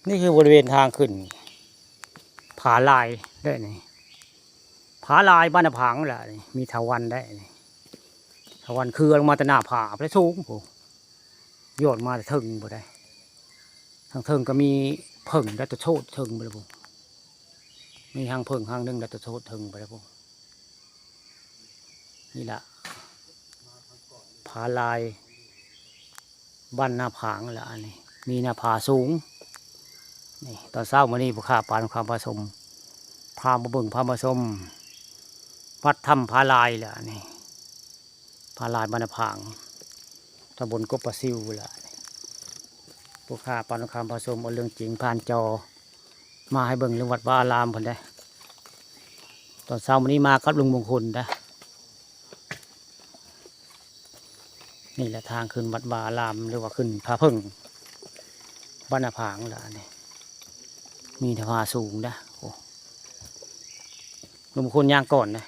ນີ້ຄືບໍລິເວນທາງຂຶ້ນຜາລາຍເດ້ນີ້ ຜາລາຍບ້ານນາຜາງລະນີ້ ມີຖາວັນໄດ້ນີ້ ຖາວັນເຄືອລົງມາແຕ່ໜ້າຜາພຸ້ນ ສູງພຸ້ນ ຍອດມາແຕ່ເທິງພຸ້ນໃດ໋ ທາງເທິງກໍມີເຜິ້ງໄດ້ ຕະໂຊດເທິງພຸ້ນລະພຸ້ນ ມີຮັງເຜິ້ງຮັງໜຶ່ງໄດ້ ຕະໂຊດເທິງພຸ້ນລະພຸ້ນ. ນີ້ລະ ຜາລາຍບ້ານນາຜາງລະ ອັນນີ້ມີໜ້າຜາສູງ. ນີ້ຕອນເຊົ້າມື້ນີ້ ຜູ້ຂ້າປານຄຳປະສົມ ພາມາເບິ່ງ ພາມາຊົມວັດຖ້ຳຜາລາຍລະ ອັນນີ້ຜາລາຍບ້ານນາຜາງ ຕຳບົນກົບປາຊິວລະ ນີ້ຜູ້ຂ້າປານຄຳປະສົມ ເອົາເລື່ອງຈິງຜ່ານຈໍ ມາໃຫ້ເບິ່ງເລື່ອງວັດວາອາລາມເພິ່ນເດ້. ຕອນເຊົ້າມື້ນີ້ມາກັບລຸງມົງຄຸນເດ້. ນີ້ແຫຼະທາງຂຶ້ນວັດວາອາລາມ ຫຼືວ່າຂຶ້ນຜາເຜິ້ງບ້ານນາຜາງລະ ນີ້ມີໜ້າຜາສູງເດ້. ໂອ້ ລຸງມົງຄຸນຍ່າງກ່ອນເດ້.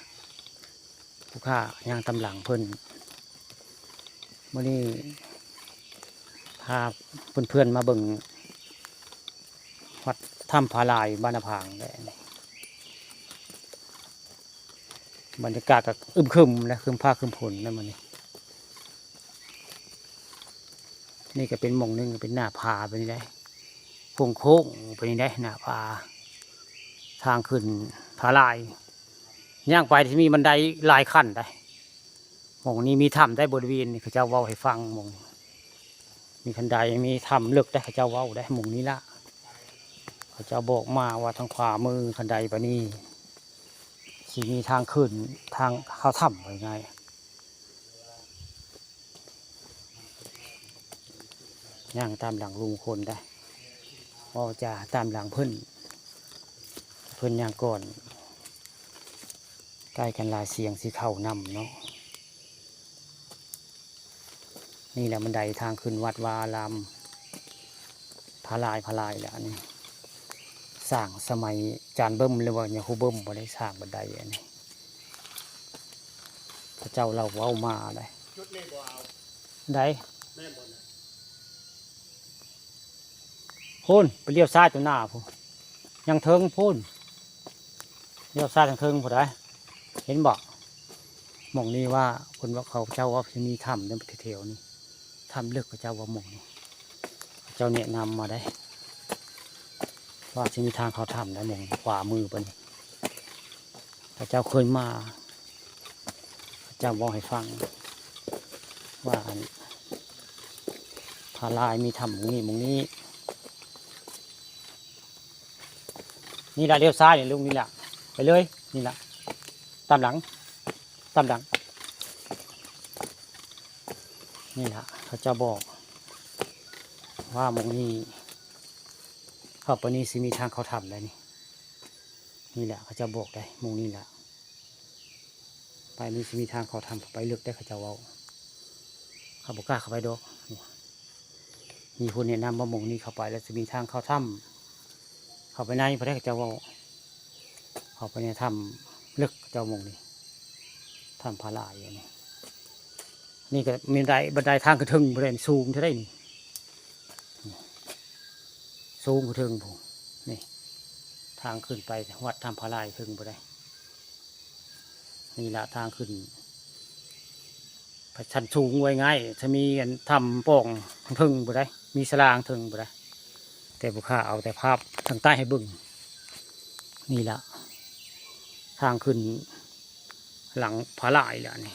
ຜູ້ຂ້າຍ່າງຕາມຫຼັງເພິ່ນ. ມື້ນີ້ພາເພື່ອນໆມາເບິ່ງວັດຖ້ຳຜາລາຍບ້ານນາຜາງແຫຼະ. ບັນຍາກາດກໍອຶມຄຶມນະ ຄຶມຟ້າຄຶມຝົນນະມື້ນີ້. ນີ້ກໍເປັນໝ່ອງໜຶ່ງ ເປັນໜ້າຜາໄປນີ້ໄດ໋ ໂຄ້ງໆໄປນີ້ໄດ໋ ໜ້າຜາ ທາງຂຶ້ນຜາລາຍ. ຍ່າງໄປທີ່ມີບັນໄດຫຼາຍຂັ້ນໄດ໋. ໝ່ອງນີ້ມີຖ້ຳໄດ໋ ບໍລິເວນນີ້ ເຂົາເຈົ້າເວົ້າໃຫ້ຟັງ. ໝ່ອງນີ້ມີຄັນໄດ ມີຖ້ຳເລິກໄດ໋ ເຂົາເຈົ້າເວົ້າໄດ໋. ໝ່ອງນີ້ລະ ເຂົາເຈົ້າບອກມາວ່າທາງຂວາມືຄັນໄດໄປນີ້ ຊິມີທາງຂຶ້ນ ທາງເຂົ້າຖ້ຳ ວ່າງ່າຍ. ຍ່າງຕາມຫຼັງລຸງຄົນໄດ໋ ເວົ້າຈາຕາມຫຼັງເພິ່ນ ເພິ່ນຍ່າງກ່ອນ ໃກ້ກັນຫຼາຍສຽງຊິເຂົ້ານຳເນາະ. ນີ້ແຫຼະບັນໄດທາງຂຶ້ນວັດວາອາລາມ ຜາລາຍ ຜາລາຍແຫຼະ ອັນນີ້ສ້າງສະໄໝຈານເບິ່ມ ຫຼືວ່າຍາຄູເບິ່ມບໍ່ໄດ້ສ້າງບັນໄດອັນນີ້ ເຂົາເຈົ້າເລົ່າເວົ້າມາໄດ໋. ຈຸດນີ້ບໍ່ເອົາ ໃດ໋ ແມ່ນບໍ່ນະ? ພຸ້ນ ໄປລ້ຽວຊ້າຍຕົວໜ້າພຸ້ນ ຍັງເທິງພຸ້ນ ລ້ຽວຊ້າຍທາງເທິງພຸ້ນໃດ໋ ເຫັນບໍ່? ໝ່ອງນີ້ວ່າເພິ່ນວ່າ ເຂົາເຈົ້າວ່າຊິມີຖ້ຳໃນແຖວໆນີ້ ຖ້ຳເລິກ ເຂົາເຈົ້າວ່າໝ່ອງນີ້ ເຂົາເຈົ້າແນະນຳມາໄດ໋ ວ່າຊິມີທາງເຂົ້າຖ້ຳໃດ໋ ໝ່ອງຂວາມືໄປນີ້. ເຂົາເຈົ້າເຄີຍມາ ເຂົາເຈົ້າເວົ້າໃຫ້ຟັງວ່າ ອັນ ຜາລາຍມີຖ້ຳໝ່ອງນີ້ ໝ່ອງນີ້. ນີ້ລະ ລ້ຽວຊ້າຍນີ້ລຸງ ນີ້ລະ ໄປເລີຍ ນີ້ລະ ຕາມຫຼັງ ຕາມຫຼັງ. ນີ້ລະ ເຂົາເຈົ້າບອກວ່າໝ່ອງນີ້ ເຂົ້າໄປນີ້ຊິມີທາງເຂົ້າຖ້ຳໄດ໋ນີ້. ນີ້ແຫຼະ ເຂົາເຈົ້າບອກໄດ໋ ໝ່ອງນີ້ແຫຼະ ໄປນີ້ຊິມີທາງເຂົ້າຖ້ຳ ໄປເລິກໄດ໋ ເຂົາເຈົ້າເວົ້າ. ເຂົາບໍ່ກ້າເຂົ້າໄປດອກ. ມີຜູ້ແນະນຳວ່າໝ່ອງນີ້ເຂົ້າໄປແລ້ວຊິມີທາງເຂົ້າຖ້ຳ ເຂົ້າໄປໃນພຸ້ນໃດ໋ ເຂົາເຈົ້າເວົ້າ. ເຂົ້າໄປໃນຖ້ຳເລິກ ເຈົ້າ ໝ່ອງນີ້ ຖ້ຳຜາລາຍອັນນີ້. ນີ້ກໍມີບັນໄດ ບັນໄດທາງຂຶ້ນເທິງພຸ້ນໃດ໋ ສູງເທົ່າໃດນີ້ ສູງຂຶ້ນເທິງພຸ້ນ. ນີ້ທາງຂຶ້ນໄປວັດຖ້ຳຜາລາຍເທິງພຸ້ນໃດ໋. ນີ້ລະທາງຂຶ້ນໄປຊັ້ນສູງ ວ່າງ່າຍ ຈະມີອັນຖ້ຳປ່ອງເທິງພຸ້ນໃດ໋ ມີສາລາເທິງພຸ້ນໃດ໋ ແຕ່ຜູ້ຂ້າເອົາແຕ່ພາບທາງໃຕ້ໃຫ້ເບິ່ງ. ນີ້ລະທາງຂຶ້ນຫຼັງຜາລາຍລະນີ້.